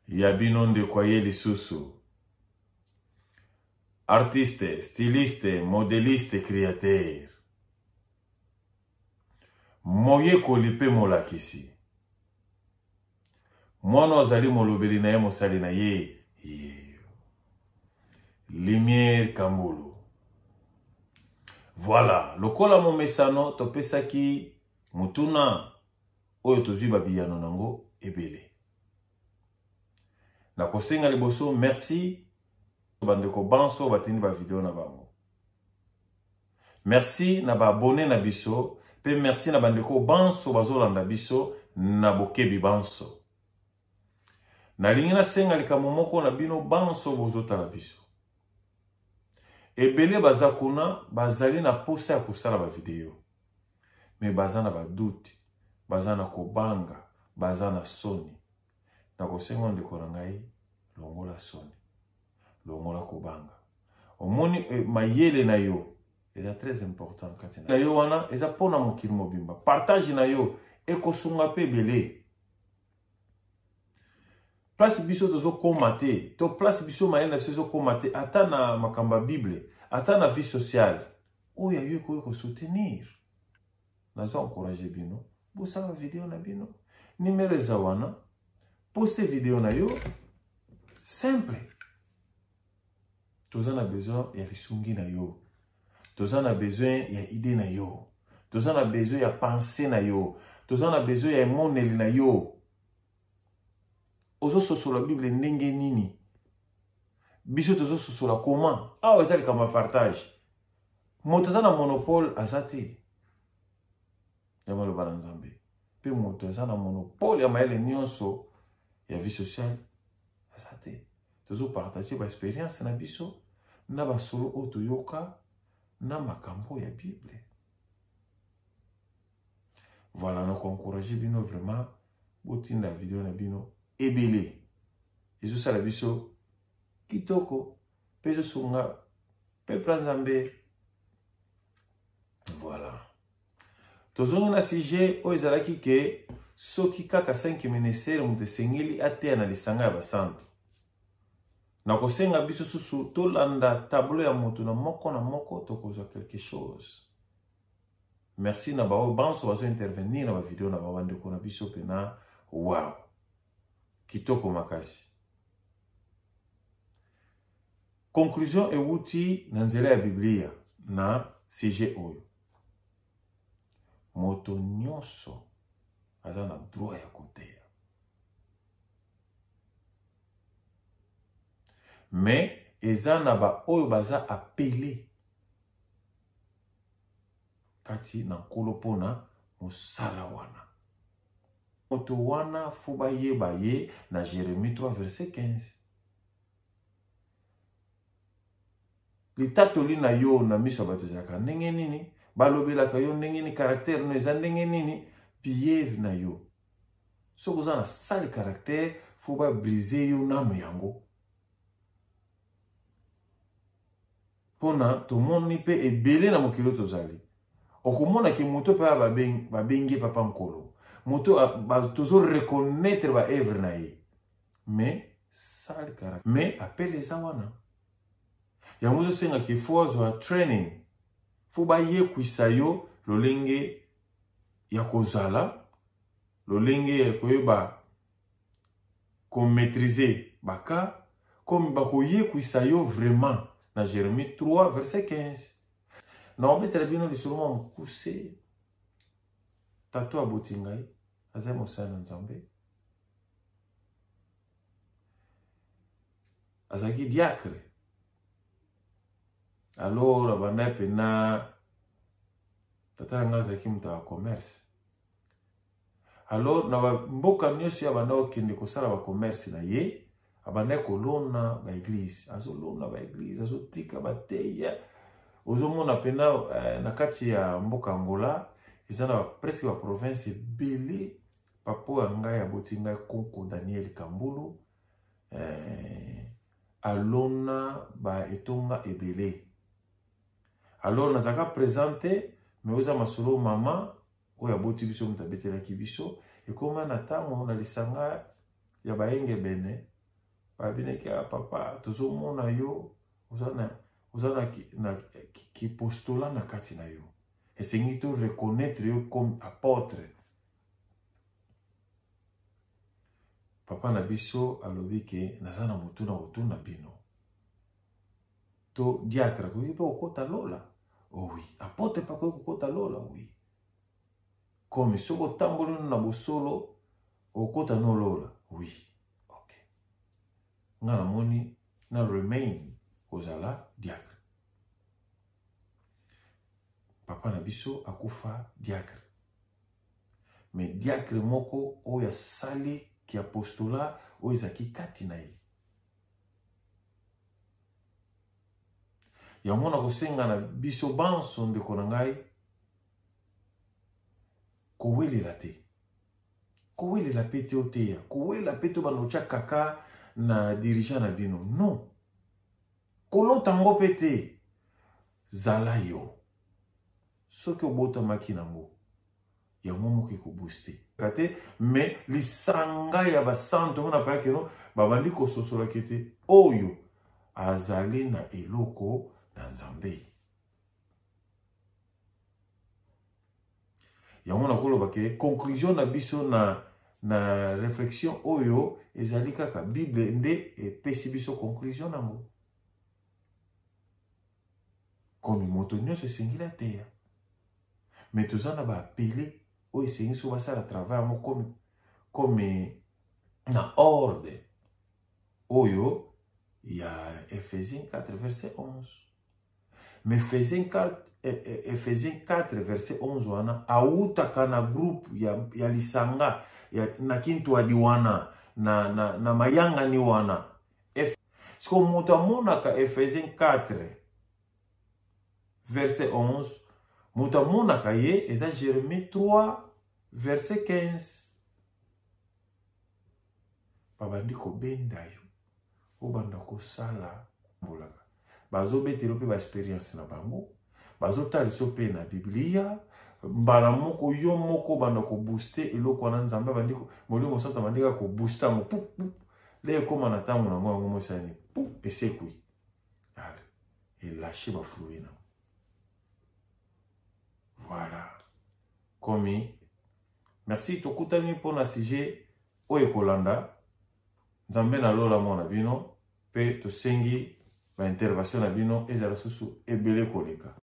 Ya bino ndeko aye lisusu. Artiste, styliste, modeliste, créateur. Moyekoli mpe molakisi. Mwana azali molobeli na ye mosali na ye. Ye. Lumière Kambulu. Voilà, lokola momesano topesaki motuna oyo tozwi babiyano nango ebele. Nakosenga liboso merci bandeko banso batindi ba video na bango. Merci na ba abonné na biso pe merci na bandeko banso bazolanda biso na bokebi banso. Nalingi nasenga likambo moko na bino banso bozotala biso. Ebele baza kuna bazali na posa ya kosala ba video. Mais baza na ba doute, baza na kobanga, baza na soni. Nakosenga ndeko na ngai longola soni. Longola kobanga. Omoni eh, mayele na yo eza très important kati na yo wana eza mpo na mokili mobimba. Partage na yo ekosunga mpe ebele. Place biso tozokoma te to place biso mayele na biso ezokoma te ata na makambo ya Bible, ata na vie sociale oyo ya yo ekoki kosoutenir. Nazo encourager bino bosala video na bino, numero eza wana, poste video na yo simple. Toza na besoin ya lisungi na yo, toza na besoin ya idée na yo, toza na besoin ya pensée na yo, toza na besoin ya emoneli na yo. Ozososola Bible ndenge nini? Biso tozososola comment? Awa eza likambo ya partage. Moto aza na monopole aza te ya maloba na Nzambe, mpe moto aza na monopole ya mayele nyonso ya vie sociale aza te. Tozopartage ba experience na biso na basolo oyo toyoka na makambo ya Bible. Voilà, na koencourage bino vraiment botinda video na bino ebele, ezosala biso kitoko mpe ezosunga peuple ya Nzambe. Voilà, tozongi na sujet oyo ezalaki ke soki kaka 5 ministère moto esengeli ateya na lisanga ya basantu. Nakosenga biso susu tolanda tableau ya moto na moko na moko, tokozwa quelque chose. Merci na baoyo banso bazo intervenir na ba video na bango, bandeko na biso pena wow, kitoko makasi. Conclusion ewuti na nzela ya Biblia na sujet oyo. Moto nyonso aza na droit ya koteya, mais eza na ba oyo baza appelé kati na Nkolo mpona mosala wana. Moto wana fo bayeba ye na Jérémie 3 verset 15. Litatoli na yo na miso ya bato ezalaka ndenge nini? Balobelaka yo ndenge nini? Caractère no eza ndenge nini? Pieve na yo. Soki oza na sale caractère, fo ba briser yo nanu yango. Pona tomoni pe ebele na mokili oyo tozali. Okomona ke moto pe babengi papa Nkolo. Moto tozo reconnaître ba œuvre na ye. Mais sale caractère. Mais appel eza wana. Yango ezosenga ke fo azwa training. Fo bayekwisa yo lolenge ya kozala, lolenge ya koyeba ko maîtriser ba cas, comme bakoyekwisa yo vraiment na Jérémie 3 verset 15. Na obetela bino lisolo mwa mokuse. Tata aboti ngai, azali mosali na Nzambe. Azalaki diacre. Alors abandaki pena, tata na ngai azalaki moto ya commerce. Alors na ba mboka nyonso ya abandaki kokende kosala ba commerce na ye, abandaki kolona ba église, azolona ba église, azotika bateya. Ozomona pena na kati ya mboka Angola, eza na presque ba province ebele. Papa ya ngai aboti ngai koko Daniel Kambulu, alona ba etonga ebele. Alors nazalaka présente, mais oza masolo mama oyo aboti biso moto abetelaki biso, ekoma na ntango na lisanga ya bayengebene. Babinaki ah, papa tozomona yo oza na oza na, na kipostola na kati na yo, esengi to reconnaître yo comme apôtre. Papa na biso alobi ke naza na motuna kotuna bino to diacre akoki mpe kokota lola? Oh oui. Apôtre mpe akoki kokota lola? Oui. Comme soki otamboli na bosolo okota no lola? Oui. Ok, nga namoni na remain kozala diacre. Papa na biso akufa diacre, mais diacre moko oyo asali kiapostola oyo ezalaki kati na ye. Yango na kosenga na biso banso, ndeko na ngai, kowelela te, kowelela mpe te oteya, kowelela mpe te obanda otya kaka na dirigeant na bino, non, kolota yango mpe te. Zala yo, soki obotamaki nango, yango moko ekobooste te. Mais lisanga ya basantu ngo na payaki no babandi kososolaki te oyo azali na eloko na Nzambe. Yango nakoloba ke conclusion na biso na réflexion oyo ezali kaka Bible nde epesi biso conclusion nango. Komi moto nyonso esengeli ateya, mais toza na baapele oyo esengi so basala travail yango komi na ordre oyo ya Ephésiens 4 verset 11. Mais Ephésiens 4 verset 11 wana awutaka na groupe ya lisanga ya, na kintwadi wana na mayangani wana. Siko moto amonaka Ephésiens 4 verset 11, moto amonaka ye eza Jérémie 3 verset 15. Babandi kobenda yo, obanda kosala mbolaka, bazobetela mpe baexperience na bango, bazotalisa mpe na Biblia. Mbala moko yo moko obanda kobooste eloko wana, Nzambe abandi, Molimo Mosantu abandi kaka kobooste yango, pup pup, le ekóma na ntango nango, yango mosani pup esekwi, ale elache bafruit nango. Voilà, komi merci, tokutani mpona sujet oyo ekolanda. Nzambe na lola mona bino, mpe tosengi baintervention na bino ezala susu ebele koleka.